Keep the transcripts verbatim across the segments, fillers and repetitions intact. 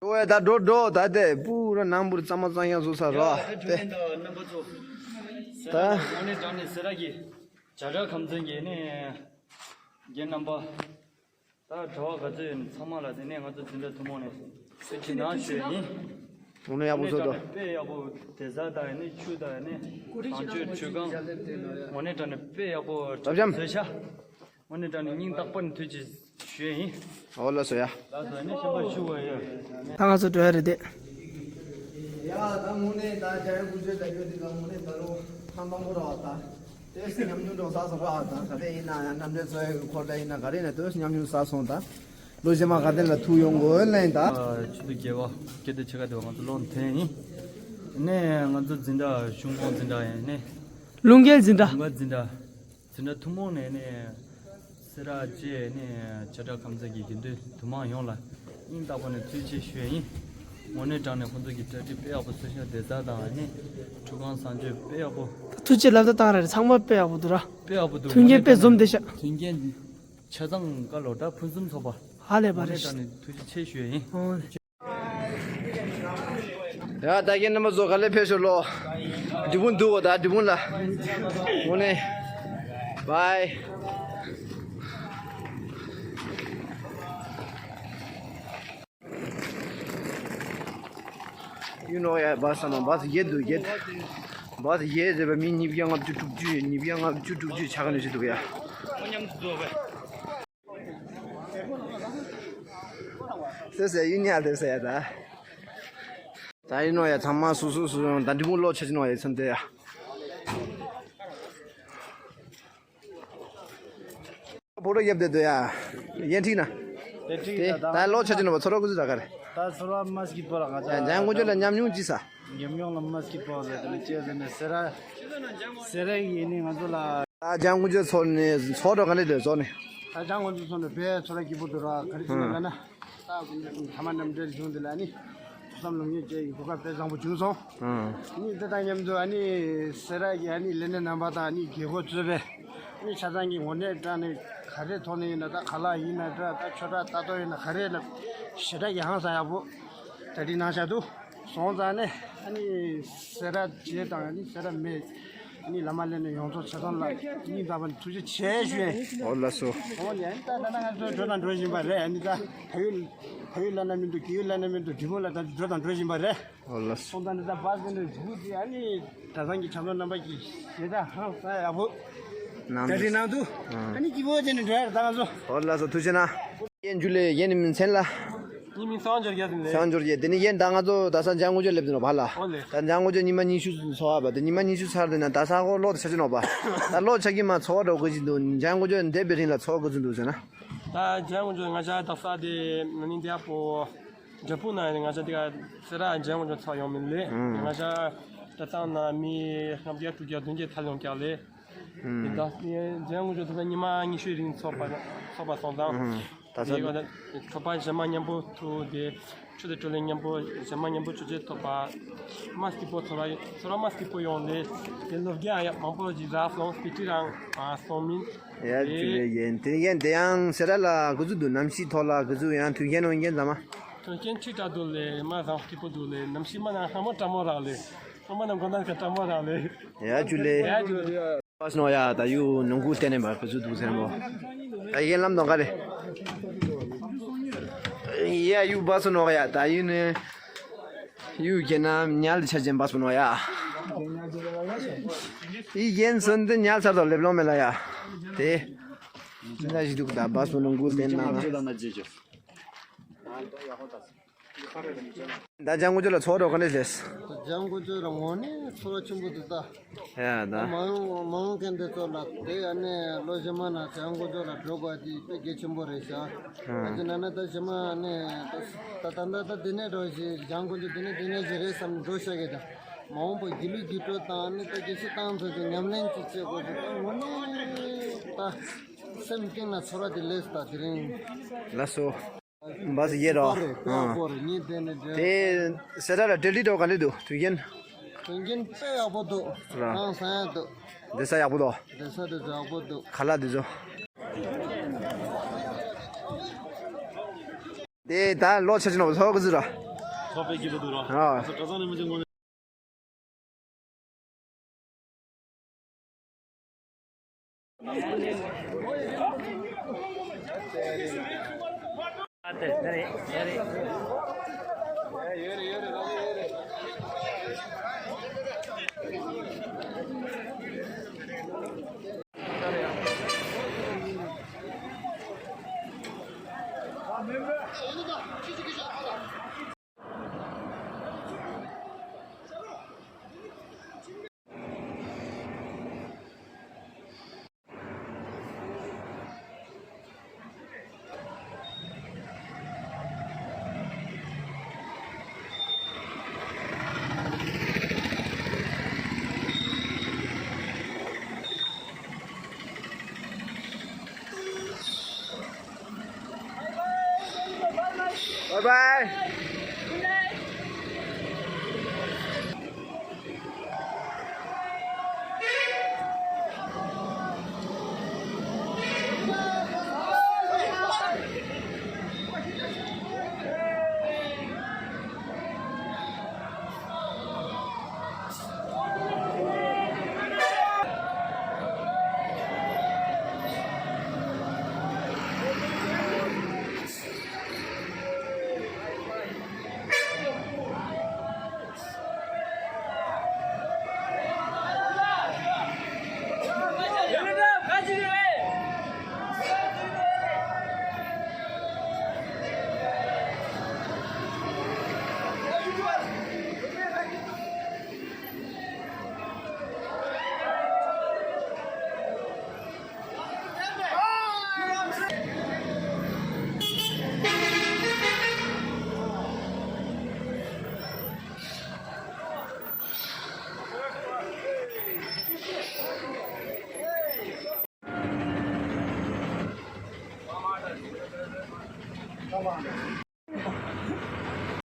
ཨོ་ཡ། ད་འགྲོ་འགྲོ། ད་དེ་པུ་ར་ནང་པུར་གཙང་མ་གཙང་ཡག་བཟོ་ས་ར། ཡ་ད་ད་དེ་ནང་པ་ཚོ། ད་དངོས་གནས་དྲང་གནས་སེ་ར་གི་བྱ་བྲལ་ཁམས་ཚན་གྱི་ནི་རྒན་རྣམ་པ། ད་གྲྭ་བ་ག་ཚོད་ཡིན་ཚང་མ་ལ་དེ་ནས་ང་ཚོ་འཛིན་གྲྭ་ཐུན་མོང་ནས་བཀྲ་ཤིས་བདེ་ལེགས་ཞུ་ཡ་ཡིན། དངོས་གནས་ཡག་པོ་བཟོ་འདུག། དཔེ་ཡག་པོ། དེ་ཟ་དང་ཡིན་ནི་ཆུ་དང་ཡིན་ནི་གངས་ཆུ་ཆུ་སྒང་། དངོས་གནས་དྲང་གནས་དཔེ་ཡག་པོ་རབ་འབྱམས་བཟོས་ཤག། དངོས་གནས་དྲང་གནས་སྙིང་ཐག་པ་ནས་ཐུགས་རྗེ་ཞུ་ཡ་ཡིན། ཨོ་ལགས་སོ་ཡ། ལགས་སོ། ཨ་ནི་ཤམ་པ་ཞུ་བ་ཡ། ད་ང་ཚོ་འགྲོ་ཡ་རེད་དེ། ཡ་ད་དངོས་གནས་ད་བྱ་བྲལ་དགུ་བཅུ་ད་ཡོད་དེ་ད་དངོས་གནས་ད་རུང་ཐང་དང་པོ་ར་བ་ད། ཏོག་ཙམ་ཉམས་མྱོང་འདྲ་བོ་བསགས་སོང་ར། ད་ག་དེ་ཡིན་ན་ཡང་རྣམ་འགྲེལ་ཚོ་ཡི་སྐོར་ལ་ཡིན་ན་ག་རེ་ཡིན་ན་ཏོག་ཙམ་ཉམས་མྱོང་བསགས་སོང་། ད་ལོ་རྗེས་མ་ག་དེ་ལ་ཐུག་ཡོང་དགོས་ལ་ཡིན་ད། ཨ་ཆུ་ཚོད་བརྒྱད་པ་སྐད་བརྡ་ཆེ་ཁ་དེ་བ་ང་ཚོ་ལོག་འཐེན་ཡིན། ནས་ང་ཚོ་འཛིན་གྲྭ་གཞུང་གོང་འཛིན་གྲྭ་ཡིན་ནས། ལུང་རྒྱལ་འཛིན་གྲྭ། ལུང་རྒྱལ་འཛིན་གྲྭ། འཛིན་གྲྭ་ཐུན་མོང་ནས་ནས་སེ་ར་བཅས་ནས་བྱ་བྲལ་ཁམས་ཚན་གྱི་དགེ་འདུན་དུ་མ་ཡོངས་ལ་སྙིང་ཐག་པ་ནས་ཐུགས་རྗེ་ཆེ་ཞུ་ཡ་ཡིན། དངོས་གནས་དྲང་གནས་ཁོང་ཚོ་གི་གྲ་སྒྲིག་དཔེ་ཡག་པོ་བཟོས་ཤག། བདེ་རྩ་དང་ནི་ཁྲུས་ཁང་བཟང་སྤྱོད་དཔེ་ཡག་པོ། ཐུགས་རྗེ་ལབ་ད་བཏང་ར་རེད། ཚང་མ་དཔེ་ཡག་པོ་འདུག་ར། དཔེ་ཡག་པོ་འདུག། མཐུན་རྐྱེན་དངོས་གནས་དཔེ་དྲང་གནས་འཛོམས་བསྡད་ཤག། མཐུན་རྐྱེན་ཆ་ཚང་ག་ལོ་ད་ཕུན་སུམ་ཚོགས་པ། ཧ་ལས་པ་རེད། དངོས་གནས་དྲང་གནས་ཐུགས་རྗེ་ཆེ་ཞུ་ཡ་ཡིན། ཨོ། ཡ་ད་རྒན་རྣམ་པ་ཚོ་ག་ལེ་ཕེབས་ཤོག་ལོ། འབྲས་སྤུངས་འདུག་གོ། ད་འབྲས་སྤུངས་ལ། དངོས་གནས། བའི། ཡུ་ནོ་ཡ་བ་ས་ན་བ་ས་ཡེ་འདུག་ཡེ། བ་ས་ཡེ་ཟེར་བ་མི་ཉིས་བརྒྱ་ལྔ་བཅུ་དྲུག་ཅུ་ཉིས་བརྒྱ་ལྔ་བཅུ་དྲུག་ཅུ་ཆ་ག་ནས་ཞིག་འདུག་ཡ། སེ་སེ་ཡུ་ཉ་དེ་སེ་ཡ་ད། ད་ཡིན་ནོ་ཡ་ཚང་མ་སུ་སུ་སུ་ཡོང་ད་འབྲས་སྤུངས་ལོག་ཆ་ཅི་ནོ་ཡ་ཚང་དེ་ཡ། ཕོ་ཊོ་རྒྱབ་བསྡད་འདུག་ཡ། ཡན་ཁྲིག་ན། ཡན་ཁྲིག་དེ་ད་ད་ལོག་ཆ་ཅི་ནོ་བ་ཚོར་བ་ག་ཚོད་རག་ག་རེ། ད་ཚོར་བ་མ་སྐྱིད་པོ་ར་ང་ཚ། ཡ་འཇང་དགུན་ཆོས་ལ་ཉམས་མྱོང་ཅི་ས། ཉམས་མྱོང་ལ་མ་སྐྱིད་པོ་རེད། དེ་ནི་ཅི་ཟེར་ནས་སེ་ར། སེ་ར་ཡིན་ནི་ང་ཚོ་ལ། ཨ་འཇང་དགུན་ཆོས་ཚོར་ནི་ཚོར་འགྲོ་ག་ནི་ལས་ཚོར་ནི། ད་འཇང་དགུན་ཆོས་ཚོར་ནི་དཔེ་ཚོར་བ་སྐྱིད་པོ་འདུག་ར། ག་རེ་ཟེར་ན་ལ་ན། ད་ཐ་མ་རྣམ་འགྲེལ་བྱུང་འདི་ལ་ནི་ཐུགས་བསམ་ལམ་ཉེས་བཅས་ཀྱི་གོ་སྐབས་དཔེ་བཟང་པོ་བྱུང་སོང་། ཨ་ནི་དེ་དང་མཉམ་དུ་ཨ་ནི་སེ་ར་གི་ཨ་ནི་ལས་སྣེ་རྣམ་པ་དང་ཨ་ནི་རྒྱལ་སྒོ་གཙོས་པའི་ཨ་ནི་ཆ་ཚང་གི་ངོ་ནས་དྲང་ནས་ག་རེ་ཐོག་ནས་ཡིན་ན། ད་ཁ་ལག་ཡིན་ན་འདྲ། ད་ཆོས་གྲྭ་ལྟ་རྟོག་ཡིན་ན་ག་རེ་ལ་ཞེ་དྲག་གི་ཧང་སང་ཡག་པོ་གྲ་སྒྲིག་གནང་བཞག་འདུག། སོང་ཙང་ནས་ཨ་ནི་སེ་ར་བྱེས་དང་ཨ་ནི་སེ་ར་སྨད་ཨ་ནི་བླ་མ་ལས་ནས་ཡོངས་རྫོགས་ཆ་ཚང་ལ་སྙིང་ཐག་པ་ནས་ཐུགས་རྗེ་ཆེ་ཞུ་ཡ། ཨོ་ལགས་སོ། ཨོ་ནི་ཨ་ནི་ད་ད་ན་ང་ཚོ་འགྲོ་དང་འགྲོ་བཞིན་པ་རེད། ཨ་ནི་ད་ཕ་ཡུལ་ཕ་ཡུལ་བླ་ན་མི་འདུག། རྒྱལ་ཡུལ་བླ་ན་མི་འདུག། འབྲས་སྤུངས་ལ་ད་འགྲོ་དང་འགྲོ་བཞིན་པ་རེད། ཨོ་ལགས་སོ། སོང་ཙང་ནི་ད་བ་ཟེར་ནས་བུ་དེ་ཨ་ནི་གྲྭ་ཚང་གི་ཆབ་སྲིད་རྣམ་པ་གིས་ཞེ་དྲག་ཧང་སང་ཡག་པོ་གྲ་སྒྲིག་གནང་འདུག། ཨ་ནི་སྐྱིད་པོ་བྱས་ནས་འགྲོ་ཡ་རེད་ད་ང་ཚོ། ཨོ་ལགས་སོ། ཐུགས་རྗེ་གནང་། ཡན་ཇུ་ལེ། ཡན་ནི་མིང་ཆེན་ལ། ངའི་མིང་སངས་འབྱོར་རྒྱལ་ཟེར་ནས། སངས་འབྱོར་རྒྱལ། དེ་ནི་ཡན་ད་ང་ཚོ་ད་ས་འཇང་དགུན་ཆོས་སླེབས་ཏེ་ནོ་བ་ལ། ཨོ་ལེ། ད་འཇང་དགུན་ཆོས་ཉི་མ་ཉི་ཤུ་འཚོགས་པ། དེ་ཉི་མ་ཉི་ཤུ་ཚར་དེ་ན་ད་ས་ཁོ་ལོག་ཏེ་ཆ་ཅི་ནོ་བ། ད་ལོག་ཆ་གི་མ་ཚོར་བ་འདྲ་བོ་ག་ཅི་འདུག། འཇང་དགུན་ཆོས་འདས་པའི་རིང་ལ་ཚོར་བ་ག་ཅི་འདུག་ཟེར་ན། ད་འཇང་དགུན་ཆོས་ང་ཅག་ད་ས་དེ་ན་ནིང་དེ་ཡ་པོ། འབྲས་སྤུངས་ན་ཡིན་ང་ཅག་དེ་ག་སེ་ར་འཇང་དགུན་ཆོས་ཚོགས་ཡོང་མིན་ལེ། ཨང་། ང་ཅག་གྲྭ་ཚང་ན་མི་ལྔ་བརྒྱ་དྲུག་བརྒྱ་བདུན་བརྒྱ་ཐལ་ཡོང་ཀྱག་ལེ། ཨང་། དེ་ད་འཇང་དགུན་ཆོས་ད་ཉི་མ་ཉི་ཤུའི་རིང་ཚོགས་པ་ཚོགས་པ་སོང་ཙང་། ཨང་། ད་ས་དེ་ག་ད་གྲོགས་པ་གཞན་མ་མཉམ་པོ་ཐུག་དེ་ཆུ་ཚོད་དྲུག་ལ་མཉམ་པོ་གཞན་མ་མཉམ་པོ་ཆུ་ཚོད་ཐོབ་པ་མ་སྐྱིད་པོ་ཚོར་བ་ཚོར་བ་མ་སྐྱིད་པོ་ཡོང་ལེ། དེ་ལོ་བརྒྱ་ཡ་མང་པོ་ཞིག་རག་སོང་། སྤི་ཏི་རང་ཨ་སོང་མིན། ཡ་ཅི་ལེ་ཡན་དེ་ཡན་དེ་ཡང་སེ་ར་ལ་ག་ཟུག་འདུག། གནམ་གཤིས་ཐོག་ལ་ག་ཟུག་ཡང་དུས་རྒྱུན་འོང་རྒྱུན་ཙམ་མ། དུས་རྒྱུན་ཁྲིག་ཁྲག་འདུག་ལེ། མ་བཟང་སྐྱིད་པོ་འདུག་ལེ། གནམ་གཤིས་མ་ནང་ཧ་མ་གྲང་མོ་རག་ལེ། ཧ་མ་ནང་གོ་ནང་ག་གྲང་མོ་རག་ལེ། ཡ་ཅི་ལེ། ཡ་ཅི་ལེ། བ་སུ་ནོ་ཡ་ད་ཡུ་ནང་ཁུལ་བསྟན་ནས་མ་ག་ཟུག་འདུག་ཟེར་མོ། ད་ཡན་ལམ་དང་ག་རེ། ཡ་ཡུ་བ་སུ་ནོ་ཡ་ད་ཡུ་ནི། ཡུ་རྒན་ན་ཉལ་ཆ་ཅན་བ་སུ་ནོ་ཡ། ཡི་རྒན་སོན་དེ་ཉལ་ཚར་དོ་ལེབ་ལོང་མེ་ལ་ཡ། དེ། ན་ཞིག་འདུག་ད་བ་སུ་ནང་ཁུལ་བསྟན་ན། ད་འཇང་དགུན་ཆོས་ལ་ཚོར་བ་ག་འདྲ་ལེས། འཇང་དགུན་ཆོས་ལ་ངོ་ནས་ཚོར་བ་ཆེན་པོ་འདུག་ད། ཡ་ད། མ་འོངས་མ་འོངས་མཁན་དེ་ཚོ་ལ་དེ་ཨ་ནི་ལོ་རྗེས་མ་ན་འཇང་དགུན་ཆོས་ལ་འགྲོ་དགོས་དེ་དཔེ་གལ་ཆེན་པོ་རེད་ཤག། ཨ་ཅི་ན་ན་ད་རྗེས་མ་ནས་ད་ད་ད་ད་དེ་ནས་འགྲོ་ཞིག་འཇང་དགུན་ཆོས་དེ་ནས་དེ་ནས་ཞིག་རེད་བསམ་འགྲོ་ཤག་གི་ད། མ་འོངས་པ་སྒྱིད་ལུག་སྒྱིད་སྤྲོ་དང་ཨ་ནི་ད་དགེ་བཤེས་བཏང་ཚོད་ཀྱི་ཉམས་ལེན་ཅིག་བྱེད་དགོས་ཞིག་ད་ངོ་ནས་ད་སེམས་གཏིང་ན་ཚོར་བ་དེ་ལེས་ད་དེ་རིང་། ལགས་སོ། བ་སུ་ཡེ་རོ། ཨ་ནི་དེ་སེ་ར་ལ་འབྲེལ་འདྲིས་འགྲོ་ག་ལེ་འདུག་དུས་རྒྱུན། དུས་རྒྱུན་དཔེ་ཡག་པོ་འདུག། ར། ཧང་སང་ཡག་འདུག། བསྡད་ས་ཡག་པོ་འདུག། བསྡད་ས་དེ་ཚོ་ཡག་པོ་འདུག། ཁ་ལག་དེ་ཚོ། དེ་ད་ལོག་ཆ་ཅི་ནོ་ཚོར་བ་ག་ཟུག་ར། Ah. Bye bye.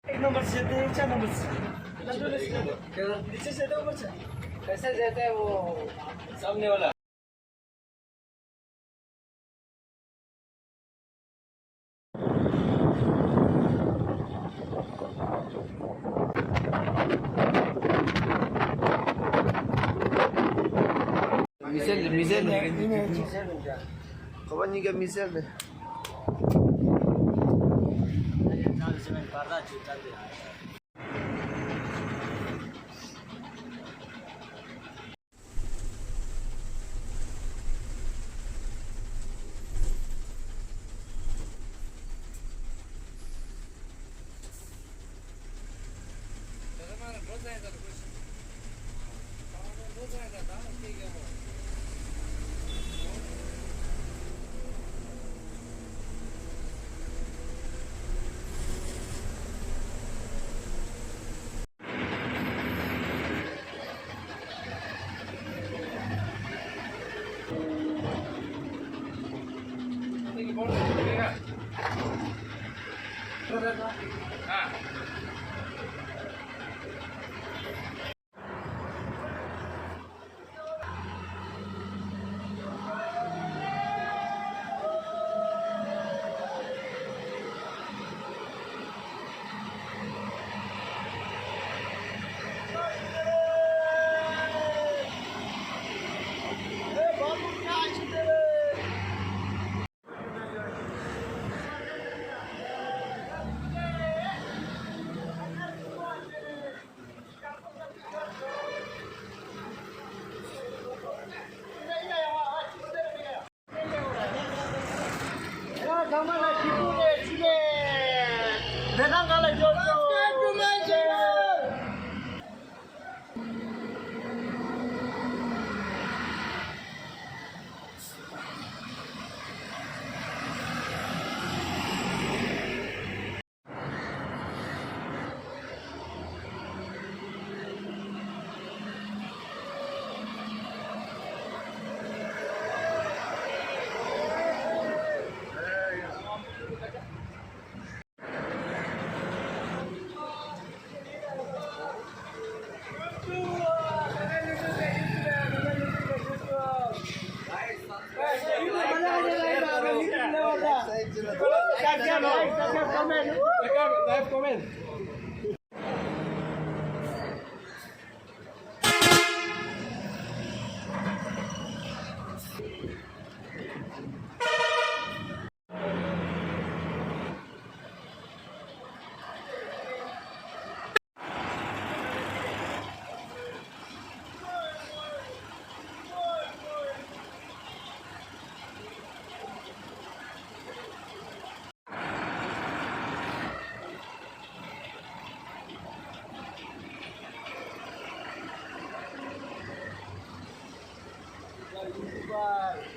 एक नंबर से देते हैं, चार नंबर से। नीचे से दो नंबर से। कैसे देते हैं वो सामने वाला? Missile, missile. Kawan ni ga missile.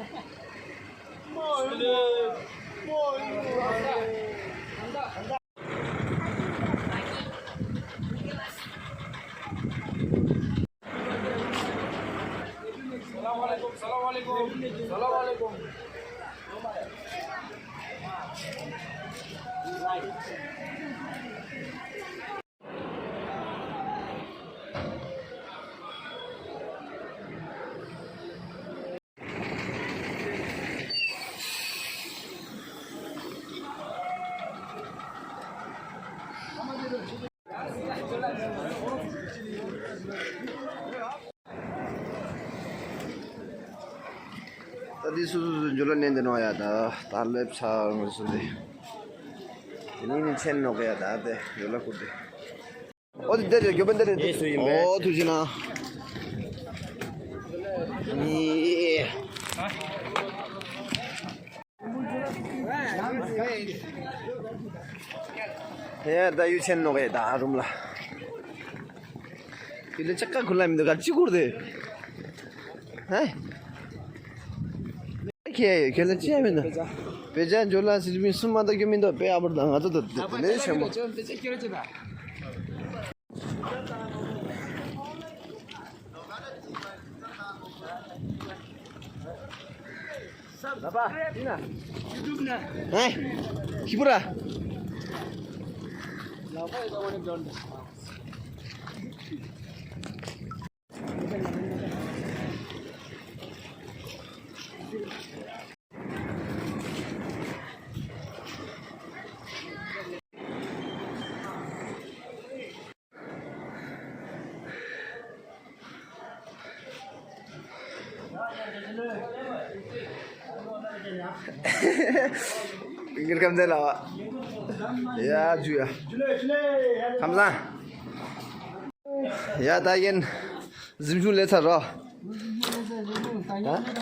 Salam alaikum, salam alaikum, salam alaikum. Tadi su, su, su, jualan nende no ya da, talep sa, su de. Ini ni chen no ya da, de, jualan kude. O, de, de, yo vender. Eso, y en vez. O, tu jina. Ni. Ya, da yu chen no ke da rum la. Kile chaka kulai mi do ka chikur de. Hai. Ke, kile chia mi do. Peja jola silbin suma da ke mi do pe abur da ngata do. Ne shamo. Hai, kipura. Pinggir kam de la. Ya, ju ya. Kamsa. Ya, ta yen. Zimju le sa ro. Ha?